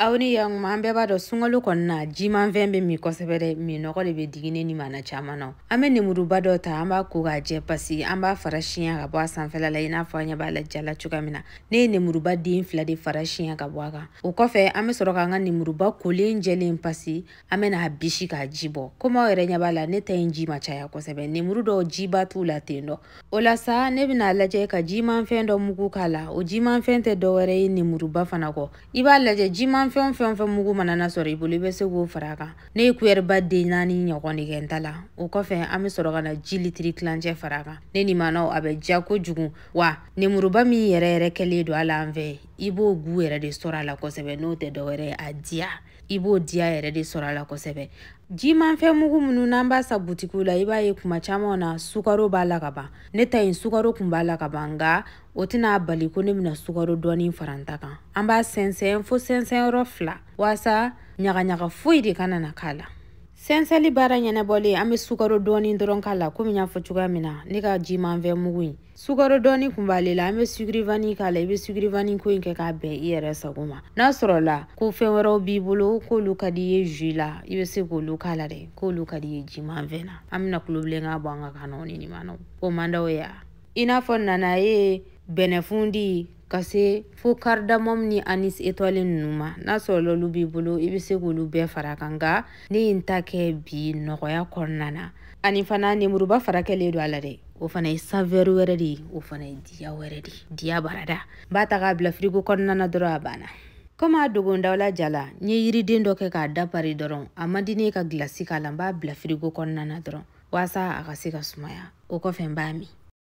Aw ni yan, an bɛɛ b'a dɔn sunkalo kɔnɔna jimanfɛn bɛ min kosɛbɛ dɛ. Minɔgɔ de bɛ digi ne ni maana caman na. An bɛ nemuruba dɔ ta, an b'a ko k'a jɛ pasi, an b'a fara siɲɛ ka bɔ a sanfɛla la, i n'a fɔ an ɲɛ b'a la jala cogoya min na. Ne ye nemuruba den 2 de fara siɲɛ ka bɔ a kan. O kɔfɛ, an bɛ sɔrɔ k'an ka nemuruba kolen jɛlen pasi, an bɛ n'a bisi k'a ji bɔ. Komi aw yɛrɛ ɲɛ b'a la, ne ta in ji ma caya kosɛbɛ. Nemuru dɔw jiba t'u la ten dɔ. O la sa, ne bɛna lajɛ ka jimanfɛn dɔ mugu k'a la. O jimanfɛn tɛ dɔwɛrɛ ye nemuruba fana kɔ. I b'a lajɛ, jimanfɛn fɛn o fɛn mugu mana na sɔrɔ i bolo, i bɛ se k'o fara a kan. Ne ye kuyɛriba den 4 ɲɔgɔn de kɛ n ta la. O kɔfɛ, an bɛ sɔrɔ ka na ji litiri tilancɛ fara a kan. Ne ni maanaw, a bɛ diya kojugu wa. Nemuruba min yɛrɛ yɛrɛ kɛlen don a la an fɛ, i b'o gu yɛrɛ de sɔrɔ a la kosɛbɛ. N'o tɛ dɔwɛrɛ ye, a diya, i b'o diya yɛrɛ de sɔrɔ a la kosɛbɛ. Jimanfɛn mugu minnu n'an b'a san butikiw la, i b'a ye kuma caman na sukaro b'a la ka ban. Ne ta in sukaro kun b'a la ka ban, nka o tɛna bali ko ne bɛna sukaro dɔɔni fara n ta kan. An b'a sɛnsɛn fo sɛnsɛn yɔrɔ 2, walasa ɲagaɲaga foyi de kana na k'a la. Sɛnsɛnli baara ɲɛnabɔlen, an bɛ sukaro dɔɔni dɔrɔn k'a la. Komi n y'a fɔ cogoya min na, ne ka jimanfɛn mugu in sukaro dɔɔni kun b'ale la. An bɛ sucre vanille k'a la. I bɛ sucre vanille ko in kɛ k'a bɛn i yɛrɛ sago ma. N'a sɔrɔla ko fɛn wɛrɛw b'i bolo k'olu ka di i ye jus la, i bɛ se k'olu k'a la dɛ, k'olu ka di i ye jimanfɛn na. An bɛna kulobilenkan bɔ an ka kan ni ɲuman o man d'aw ye. I n'a fɔ nana ye bɛnɛfundi ka se fo cardamome ni anis étoile ninnu ma, n'a sɔrɔla olu b'i bolo, i bɛ se k'olu bɛɛ fara kan. Nka ne ye n ta kɛ bi nɔgɔya kɔnɔna na. Ani fana nemuruba fara kɛlen don a la dɛ, o fana ye saveur wɛrɛ de ye, o fana ye diya wɛrɛ de ye, diya barada. N b'a ta k'a bila frigo kɔnɔna na dɔrɔn, a banna. Komi a dogo dawula jala, n ye yiriden dɔ kɛ k'a da pari dɔrɔn. A man di ne ka gilasi k'a la, n b'a bila frigo kɔnɔna na dɔrɔn walasa a ka se ka sumaya. O kɔfɛ, n b'a min.